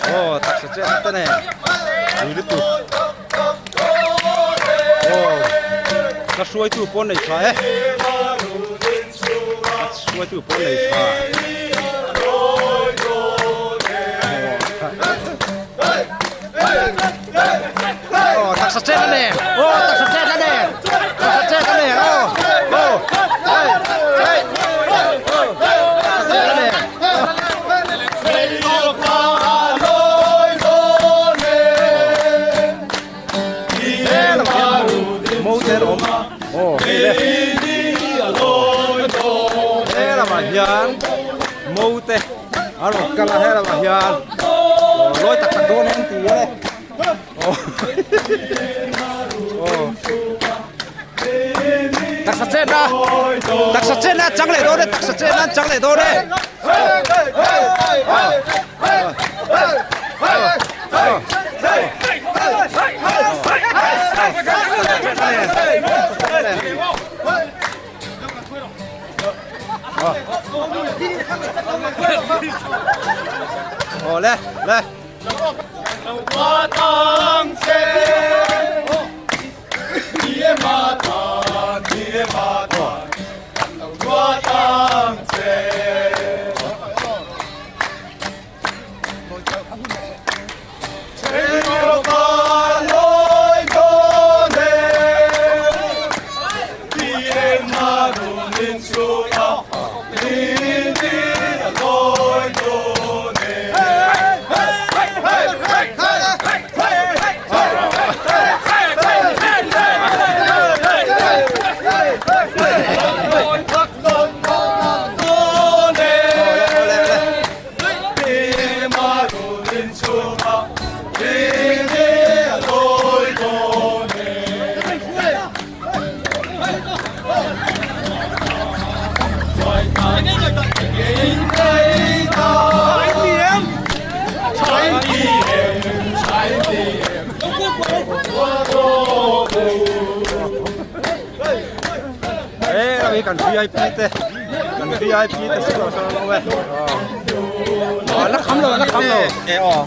Aw taksa chiah na te nen ui lutuk aw ka hruaitu pawh an nei tha e ka hruaitu pawh an nei tha aw taksa chet a nen aw taksa chet a nen taksa chet a nen aw aw hey hey taksa chet a nen helamah hian mote a rawn kal a helamah hian lawi tak tak dawn em ti e taksa chen a taksa chen a chang leh dawn e taksa chen a chang leh dawn e Aw le le He kan VIP te kan VIP te silo silo lo e aw la kham lo la kham lo e aw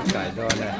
Kai dawn e.